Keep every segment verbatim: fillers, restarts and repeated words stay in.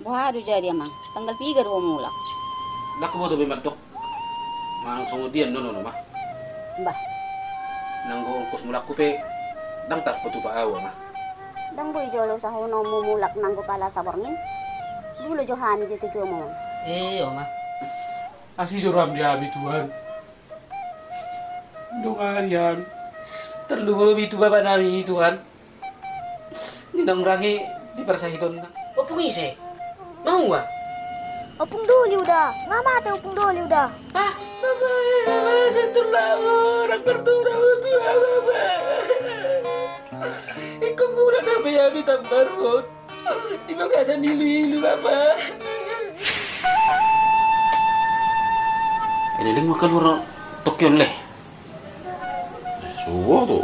Boha do jadi, Amang? Tanggal piga do ho mulak? Ndang huboto be mandok manang songon dia do on, Oma. Bah. Nanggo ongkos mulakku pe ndang tarpatupa ahu, Oma. Ndang boi jolo sahononmu mulak nanggo pala saborngin? Dulu jo hami di tutuamon. Iyo, Oma. Asi jo roham di hami, Tuhan. Dongani hami. Tarlumobi tu bapa nami, Tuhan. Ninang rangi di parsahitonna. Ompung ise? Maua? Ompung Doli uda. Nga mate Ompung Doli uda. Hah? Bapa, Bapa, santur laho, rang bertura utu, Bapa. Ingkon mulak na be hami tambar on. Di bagasan ilu-ilu, Bapa. Ini leng ma kaluar tokki on, Leh. Subo tu.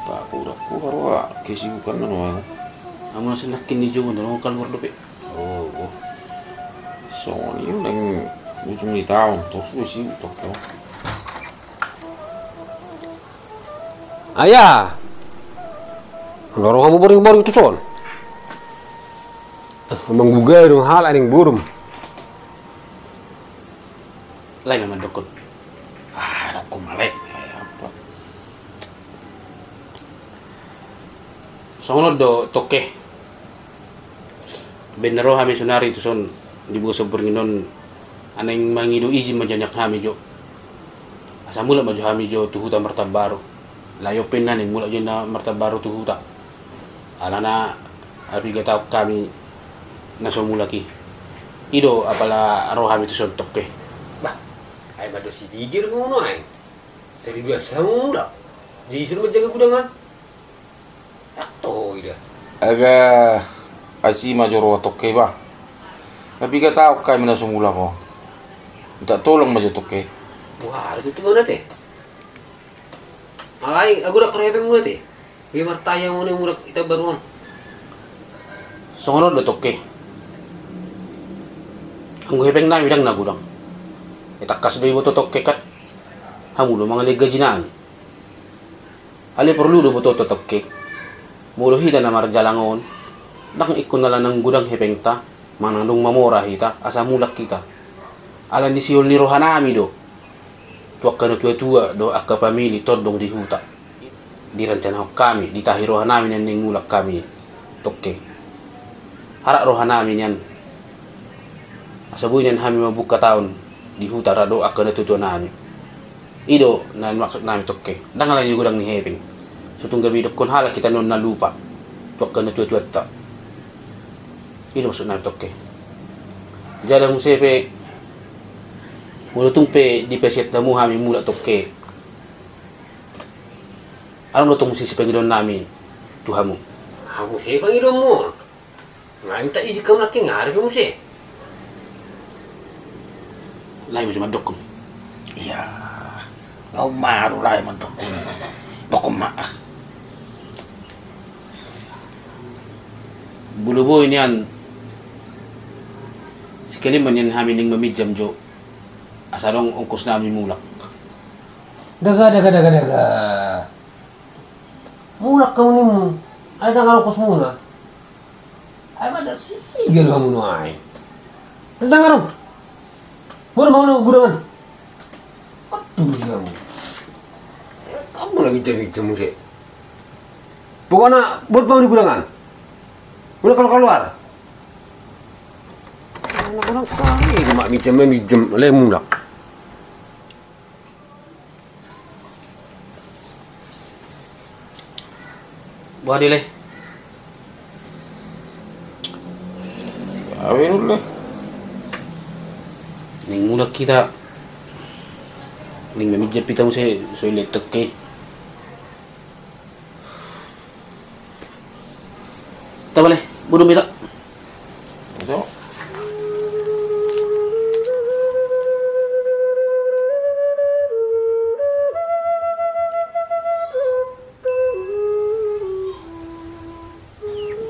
Tak aku udah ku harua kesibukan na nuan. Amun asin nakin ni jogo na kaluar dope. Oh, oh. Songon i nang ujung ni taon, terus gue sibuk tokki on. Ayah. Nga ro hamu boring-boring tuson? Manggugai dong hal aning burum. Lae ma mandokkon. Ah, dokkon ma lae. Songon on do, Tokke. Baen na ro hami sonari tuson di boso borngin on, naeng mangido izin ma jo nian hami jo. Asa mulak ma jo hami jo tu huta martambaru. Lae on pe naeng mulak jo na martambaru tu huta. Alana api gataon hami na so mulak i. I do apala ro hami tuson, Tokke. Bah, ai mandok si bigir ngono ai. Sari biasa mulak. Jadi suruh menjaga gudangan. Atto ida. Aga asi ma jo ro, Tokke, bah. Tapi gataon hami na so mulak ho. Minta tolong ma jo, Tokke. Wah, itu tuh mana teh? Alai, aku udah kerepeng mulak teh. Dia martanya mau nih mulak ita baruan. Songon on do, Tokke. Anggo hepeng nami ndang na godang. Itangkas do iboto, Tokke, kan. Hamu do mangalehon gaji nami. Alai porlu do bototo, Tokke. Molo hita na marjalang on, ndang ingkon ala naeng godang hepengta, manang dung mamora hita, asa mulak hita. Ala ni sihol ni roha nami do. Tu angka na tua-tua dohot angka pamili tondong di huta. Dirancanahon hami, ditahi roha nami nian naeng mulak hami, Tokke. Harap roha nami nian. Asa boi nian hami mambuka taon di huta rap dohot angka na tua-tua nami. I do na maksud nami, Tokke. Ndang ala ni godang ni hepeng. So tung gabe didokkon halak hita on na lupa tu angka na tua-tuanta. I do maksud nami, Tokke. Jala muse pe, molo tung pe dipasiat hamu hami mulak, Tokke, adong do tong muse sipangidoon nami tu hamu. Hamu muse pangidoonmu? Nga minta izin hamu nangkin, nga ada pe muse. Lae ma jo mandokkon. Iya. Nga ummaru lae mandokkon. Dokkon ma. Molo boi nian, sekali ma nian hami naeng maminjam jo. Asa adong ongkos nami mulak. Daga, daga, daga, daga. Mulak hamu nimmu, ai ndang adong ongkosmuna. Ai mada si, si gelu hamu nuaeng. Ndang adong. Molo mau na gudangan. Aduh, si hamu. Hamu na minjam-minjam muse. Pokokna buat mau di gudangan. Molo kaluar-kaluar. Anak orang kaya ini mak minjam, minjam, lae mulak. Boha do, Leh? Awe dulu, Leh. Naeng mulak hita. Naeng maminjam hita muse, so i, Leh, Tokke. Tabo, Leh, bodo mita. Iso.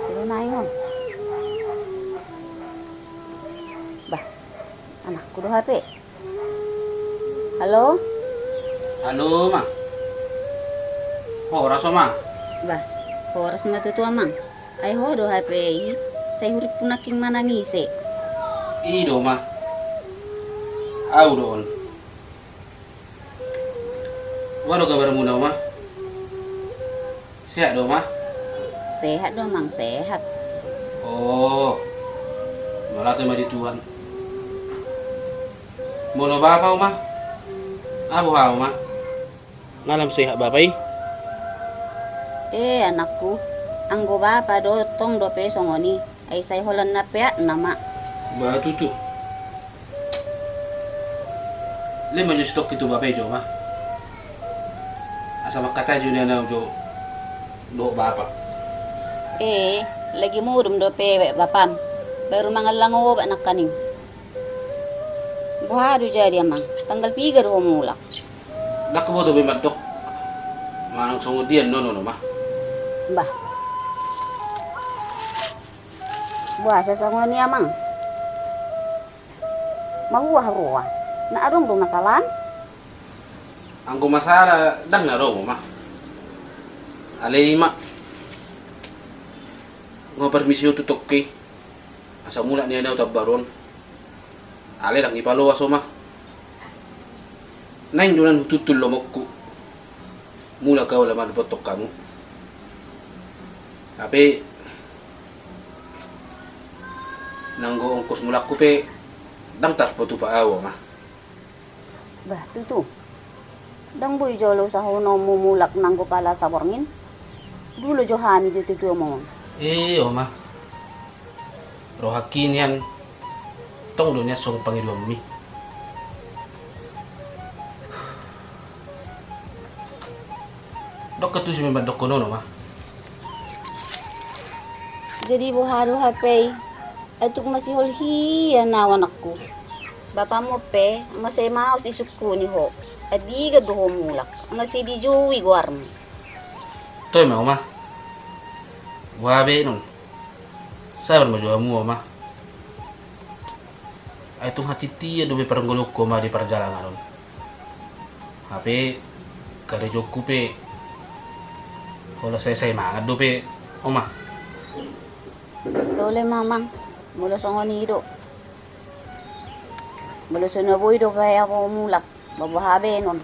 Suruh naik, Om. Bah, anakku do H P. Halo? Halo, Mang. Horas ho, Mang? Bah, horas ma tutu, Amang. Ai ho do H P i? Sai hurimpu nangkin manang ise. I do, Oma. Au do on. Boha do kabarmuna, Oma? Sehat do, Oma? Sehat do, Amang, sehat. O, mauliate ma di Tuhan. Molo bapa, Oma? Aha boha, Oma? Nga lam sehat bapa i? E, anakku, anggo bapa do tong dope songon i, ai sai holan na peakna ma. Ba tutu. Lehon ma jo sitongkin tu bapa i jo, Oma. Asa mangkatai jo nian au jo dohot bapa. E, lagi modom dope bapam. Baru mangallang obat nangkaning. Boha do jadi, Amang? Tanggal piga do ho mulak? Ndang huboto be mandok manang songon dia annon on, Oma. Bah. Boasa songon i, Amang? Mahuah roha. Na adong do masalah? Anggo masalah ndang na adong, Oma. Alai i ma, nga parmisi ho tu tongki. Asa mulak nian au tu ambaru on. Alai ndang hupaloas, Oma. Naeng do nian hutuntun lomoku. Mulak au laho mandapothon hamu. Hape nanggo ongkos mulakku pe ndang tarpatupa au, Oma. Bah, tutu. Ndang boi jolo usahononmu mulak nanggo pala saborngin? Dulu jo hami di tutu, Amang. E, Oma. Rohangki nian tong do nian songon pangidoanmi. Ndang huantusi ma mandokhon on, Oma. Jadi boha do hape i? Ai tung masihol hian au, anakku. Bapam on pe nga sai maos disungkuni ho. Andigan do ho mulak, nga sai dijou i goarmu. Toe ma, Oma. Boha be annon? Sabar ma jo hamu, Oma. Ai tung hatitian dope parngoluonku, Oma, di parjalangan on. Hape karejoku pe holan sai-sai mangan dope, Oma. Tole ma, Amang, molo songon i do. Molo so na boi do pe au mulak, ba boha be annon?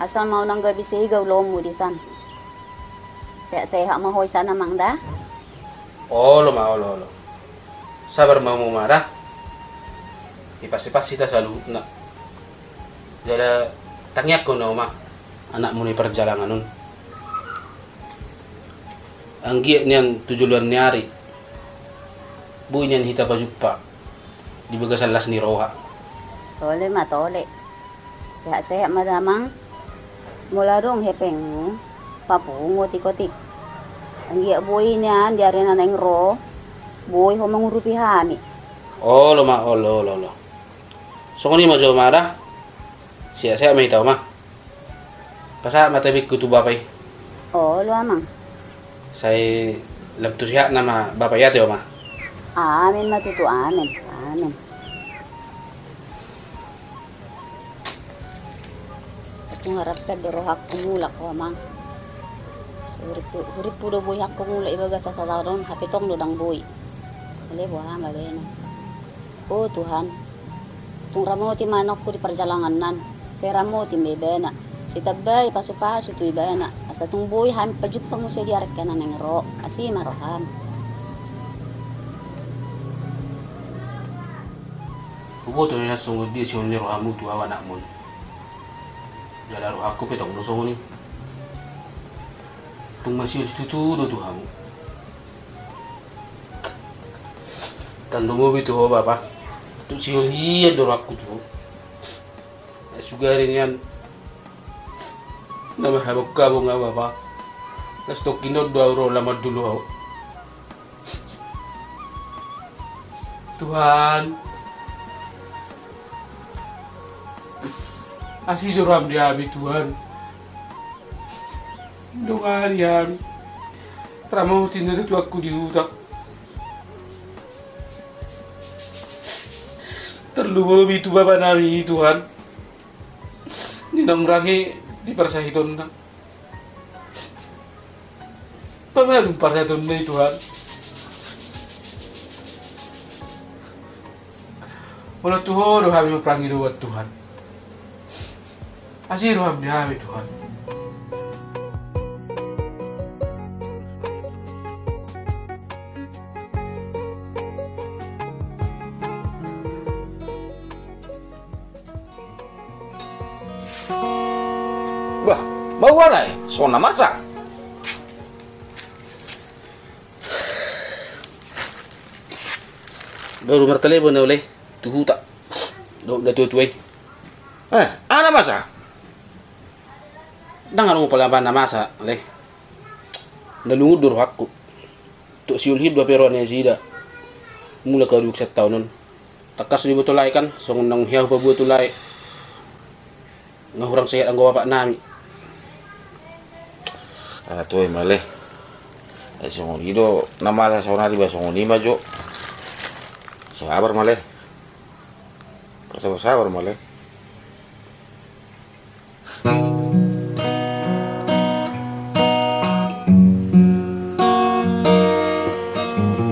Asal ma unang gabe sega ulaonmu disan. Sehat-sehat ma ho i san, Amang, da? Olo ma, olo, olo. Sabar ma hamu, Oma, da. Dipas-pas hita saluhutna. Jala tangiangkon, Oma, anakmu na di parjalangan on. Anggiat nian tu joloan ni ari boi nian hita pajumpa di bagasan las ni roha. Tole ma, tole. Sehat-sehat ma damang. Molo adong hepengmu, papungu otik-otik. Anggiat boi nian di ari na naeng ro boi ho mangurupi hami. Olo ma, olo, olo, olo. Songon i ma jo, Oma, da. Sehat-sehat ma hita, Oma. Pasahat ma tabengku tu bapa i. Olo, Amang. Sai lam tu sehatna ma bapa i ate, Oma. Amin ma tutu, amin. Amin. Tung rap do rohangku mulak ho, Amang. Hurimpu, hurimpu do boi hangku mulak di bagasan sataon on, hape tong do ndang boi. Alai boha ma baenon. O Tuhan, tung ramoti ma anakku di parjalanganna on, sai ramoti ma ibana, sai tambai pasu-pasu tu ibana, asa tung boi hami pajumpa muse di ari na naeng ro, asi ma roham. Huboto nian songon dia sihol ni rohamu tu au anakmu on. Jala rohangku pe tong do songon i. Tung masihol situtu do tu hamu. Tarlumobi tu ho, Bapa. Tung sihol hian do rohangku tu ho. Sugari nian na marhabangkabang au, Bapa. Na sitongkin on do au ro laho mandulu ho. Tuhan, asi jo roham di hami, Tuhan. Dongani hami. Ramoti na tuanku di huta. Tarlumobi tu bapa nami i, Tuhan. Di naung rangge di parsahitonna. Pamalum parsahitonna i, Tuhan. Olo tu Ho do hami marpangidoan, Tuhan. Asi rohaM di hami, Tuhan. Bah, bau aha i? Songon na masa. Baru martalebon au, Ale, tu huta dohot natuatua i. Eh, aha na masa? Ndang adong pala na masa, Ale. Na lungun do rohangku. Tung sihol hian do hape roha ni nasida. Mulak au di bagasan taon on. Tangkas do diboto lae kan, songon naung hea hupaboa tu lae. Nga hurang sehat anggo bapaknami. Ah, toe ma, Ale. Eh, songon i do na masa saonari, ba songon i ma jo. Sabar ma, Ale. Sabar, sabar ma, Ale.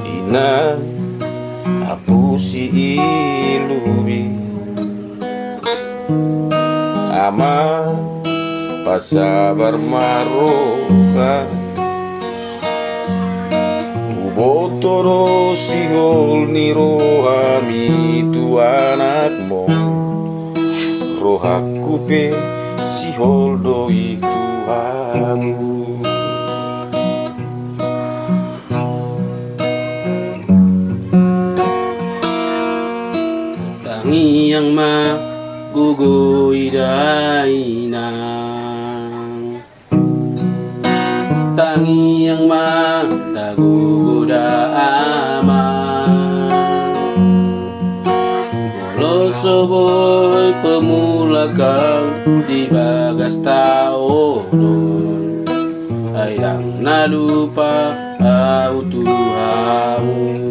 Inang, apusi i lubi. Ama, pasabar ma roha. Huboto do sihol ni rohami tu anakmu. Rohangku pe sihol do i tu hamu. Tangiang ma gogo i da inang. Tangiang ma tagogo da ama. Molo so boi pamulakan di bagas taon on, ai ndang na lupa au tu hamu.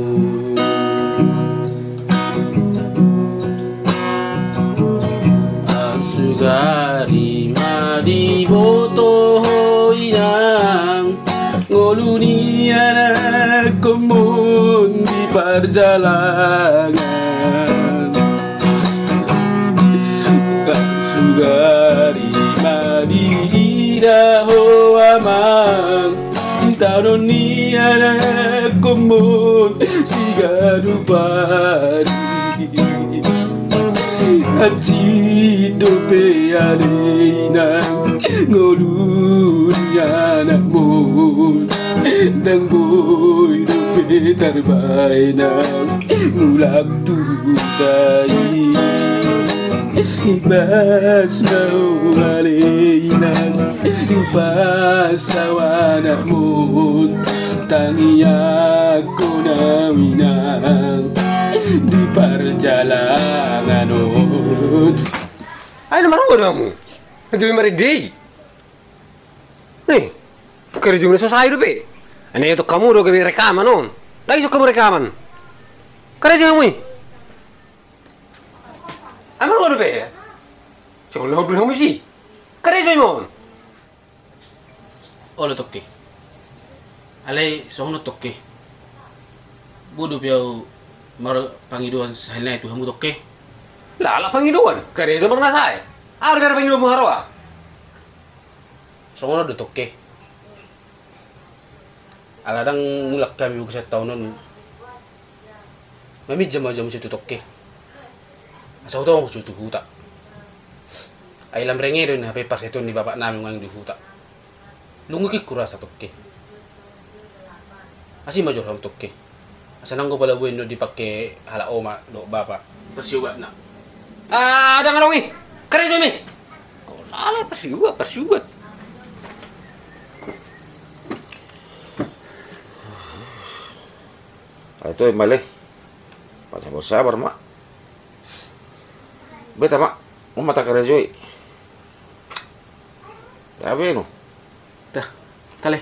Sugari ma diboto ho inang, ngolu ni anakkonmon di parjalangan. Sugari ma diida ho amang, sitaonon ni anakkonmon siganup ari. Hansit dope ale inang ngolu ni anakmon, ndang boi dope tarbaen inang mulak tu huta i. Ibas ma ho ale inang, ibas au anakmon, tangiangkon au inang di parjalangan on. Ai na marunga do hamu? Gabe marende i. Nih, karejo muna so sae dope. Ane ito kamu do gabe rekaman on. Dai so kamu rekaman. Karejo hamu i. Amar ngolu dope. Songon na hundul hamu isi. Karejo i ma on. Olo toke. Alai songon on toke. Boi dope au marpangidoan sahali nai tu hamu toke. Lala pangidoan. Karejo ma na sae. Aha dope pangidoanmu haroa? Songon on do toke. Ala ndang mulak hami bagasan taon on, maminjam ma jo muse tu toke. Asa hutongos tu huta. Ai lam renge do inna hape parsetuan ni bapaknami nuaeng di huta. Lunggik hurasa toke. Asi ma jo roham toke. Asa nanggo pala boi do dipake halak oma dohot bapa pasiobatna. Ah, ndang adong i. Karejo ma i. Ala pasiobat, pasiobat. Ai toe ma ale. Pasabar-sabar ma. Beta ma. Mau mata karejo i. Gabe nu. Dah, tale.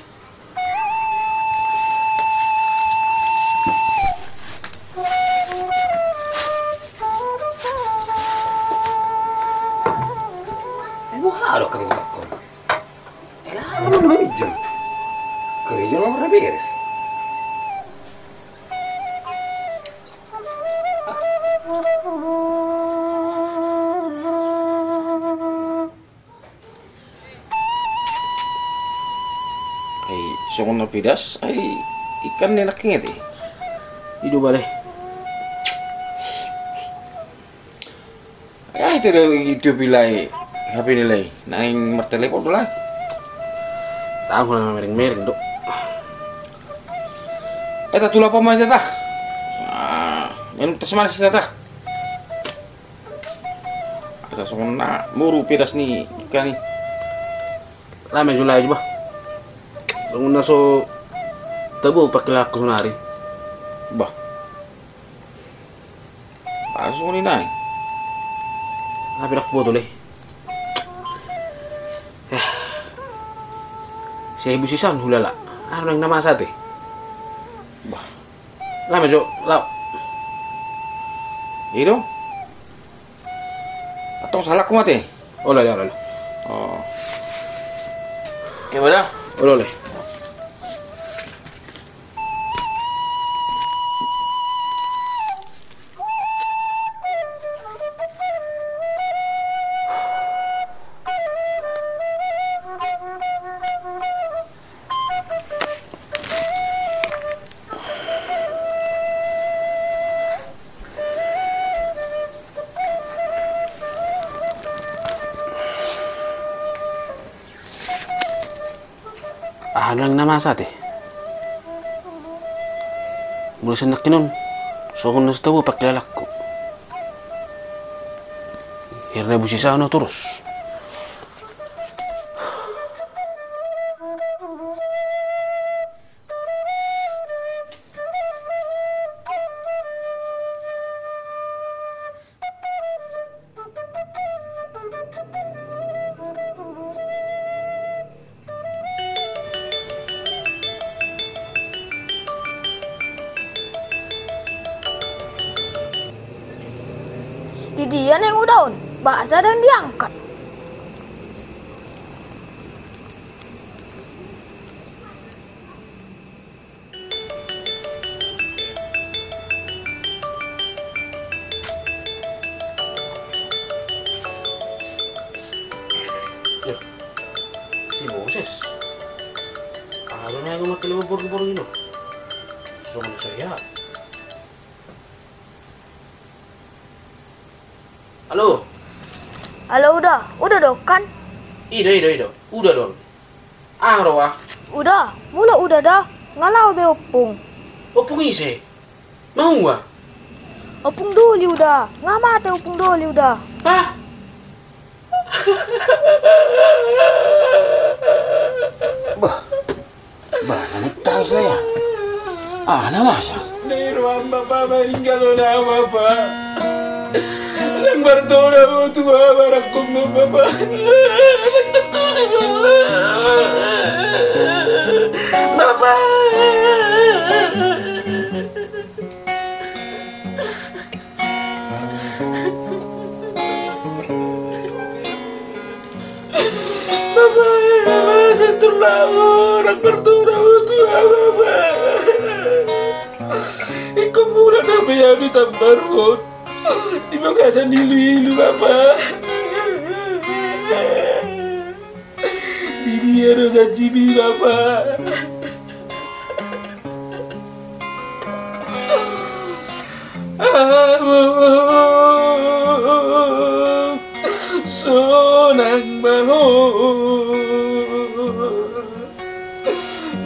Ai boha do kang bakon? Ela, lu lu meminjam. Karejo nomor beres. Ah. Songon na pidas, ai ikan ni nangkin ate. I do bale. Ai ate do i tu pilai, H P ni lai. Naeng martelepon do lai. Tahu na mereng-mereng do. Eh, tatulak ma ate ta. Ah, minum teh manis ate ta. Asa songon na muru pidas ni ikan i. Lama jo lai jo bah. Songon na so tabo pangkilalaanku sonari. Bah. Asa songon i nai. Tapi dak boto le. Yah. Sai busisan hulala. Aha naeng na masa ate. Bah. Lama jo, lao. I do. Antong sahalakku ma ate. Olo, olo, olo. Oh. Oke, bada. Olo, olo. Aha naeng na masa ate. Molo sian nangkin on songon na so tabo pangkilalaanku. Hira na busisan on torus. Di dia naeng uda on, boasa ndang diangkat. Yo, si Moses. Aha do na i martelepon borngin-borngin on. Songon na so hea. Halo. Halo, uda, uda do kan? I do, i do, i do. Uda do on. Aha roha? Uda, molo uda da, nga laho be ompung. Ompung ise? Matua? Ompung doli uda, nga mate ompung doli uda. Hah? Bah. Boasa na tangis na ia? Aha na masa? Nai roham bapa, maninggalhon au bapa. Ndang martodo au tu hau, arangkungmu bapa. Ndang martodo au bapa. Bapa, bapa, santur laho, ndang martodo au tu hau bapa. Ingkon mulak dope au di tambar on, di bagasan ilu-ilu bapa. Di dia do janjimi bapa? Amang, sonang ma ho.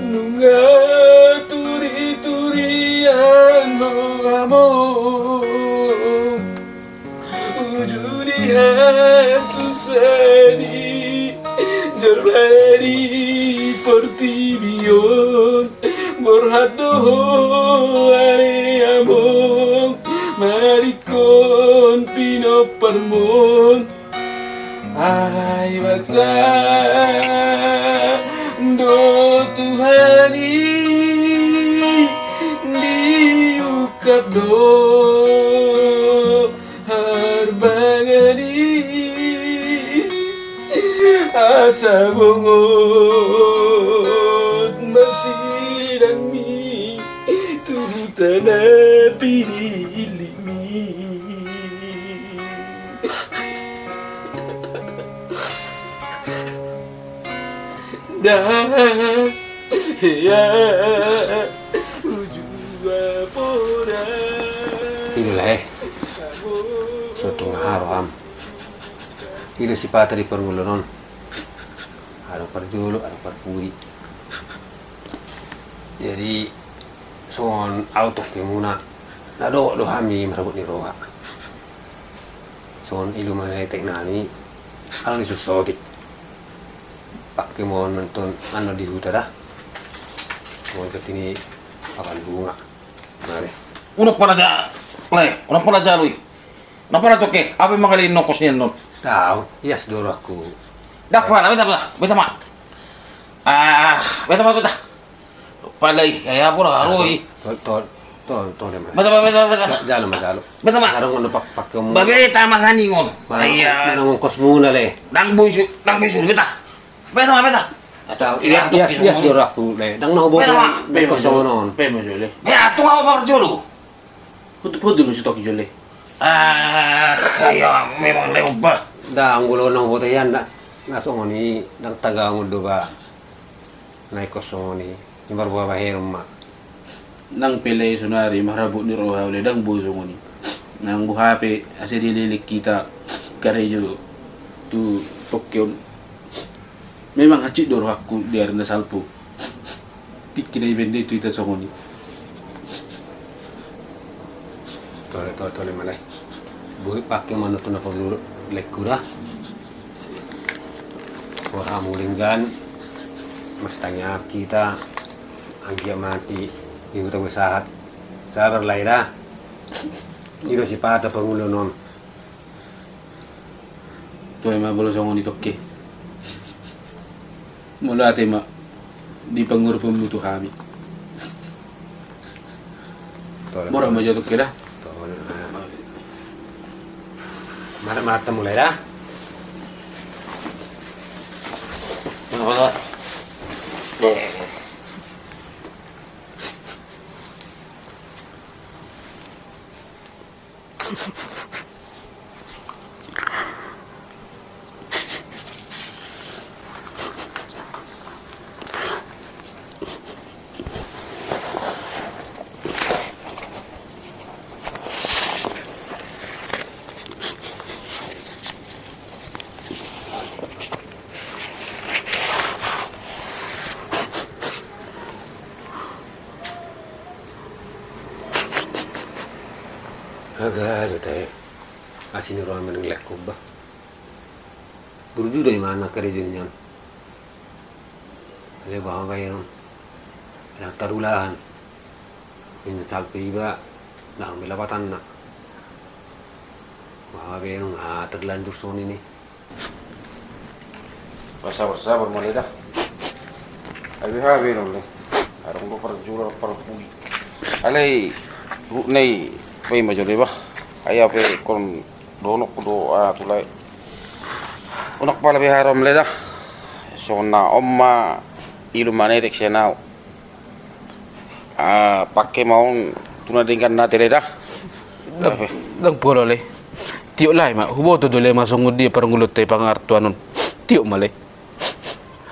Nunga turi-turian ho amang. Uju ni hasusahan ni jolma di portibi on, borhat do ho ale amang, mangalingkon pinomparmon. Alai basa do Tuhan i, diungkap do harbangan i, asa bongot ma silangmi tu huta na pinillikmi. Ndang Ido lae, so tung aha roham? Ido sipata di parngoluon on. Adong parjolo, adong parpudi. Jadi songon au tokkimuna, na dohot do hami marhabot ni roha. Songon ilumanetek nami, ala ni songon sotik. Pake ma on antong, annon di huta da. Songon ketti ni pakan bunga. Mari. Unang pola ja, lae, unang pola jalo i. Napa na toke, ape mangalin nongkos ni annon? Dao, ias do rohangku. Dang pala, beta, beta, beta ma. Ah, beta ma, beta. Pala i, ya, pura, aro i. Tol, tol, tol, tol, ya, Mas. Beta ma, beta, beta. Jalo ma, jalo. Beta ma. Aro ngono pak, pak kamu. Ba beta ma haningon. Mana, iya, mana ngongkos muna le? Dang boi su, dang boi su, beta. Beta ma, beta. Atau iya, iya, iya, iya, sudah aku le. Dang na hubo. Beta ma. Pe ma jolo. Pe ma jolo. Ya, tu apa jolo? Hutu, hutu ma sutok jolo. Ah, kayak memang lewat bah. Dang, olo na hubo ta ian da. Na songon i, dang taga ngol do ba. Na ingkon songon i. Imbar buha bahenon ma. Nang pe le sonari marhabot ni roha ule dang boi songon i. Nang buha pe asa dileleng hita karejo tu tokke on. Memang hansit do rohangku di ari na salpu. Tingki na ibaen do tu hita songon i. Tole, tole, tole ma lae. Boi pake ma on tu na porlu laengku da. Rohamu denggan. Mas tanya kita. Anggiat mate di huta boi sahat. Sabar lae da. Ido sipata parngoluon on. Toe ma molo songon i tokke. Mauliate ma di panguruponmu tu hami. Tole. Mora ma jo tokke da. Tole. Mari, mari mulai da. Mana, mana? Aga jo tahe. Asi ni roha manang lek kuba. Burju do ima na karejo nian. Ale baha baenon. Nang tarulahan. Ina salpe iba. Nang melapatanna. Baha baenon, ah, terlanjur songon i. Sabar, sabar ma le da. Ai beha be nole. Adong do parjolo parpudi. Alai hut nai pai ma jolo ba. Ai ape kon donok do, ah, tulai. Unang pala beha rom le da. Songon na on ma ilu manetek sian au. Ah, pake ma on tu na denggan na te le da. Dang, dang pola le. Tiop lae ma, huboto do le ma songon dia parngoluonta i pangarantoan on. Tiop ma le.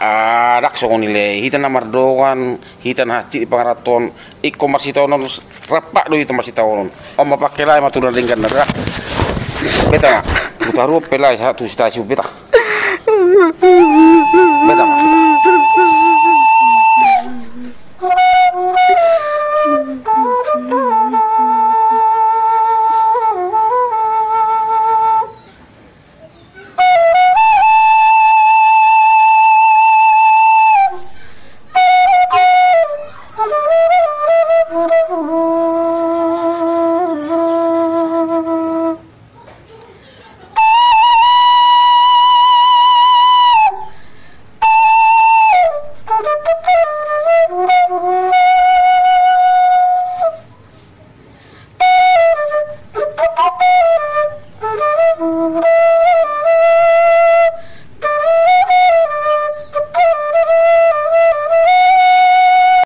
Ah, dang songon i le, hita na mardongan, hita na hansit di pangarantoan, ingkon marsitaonon, rampak do hita marsitaonon. On ma pake lae ma tu na denggan na da. Beta, hutaruhon pe lae, sahat tu sitasi beta.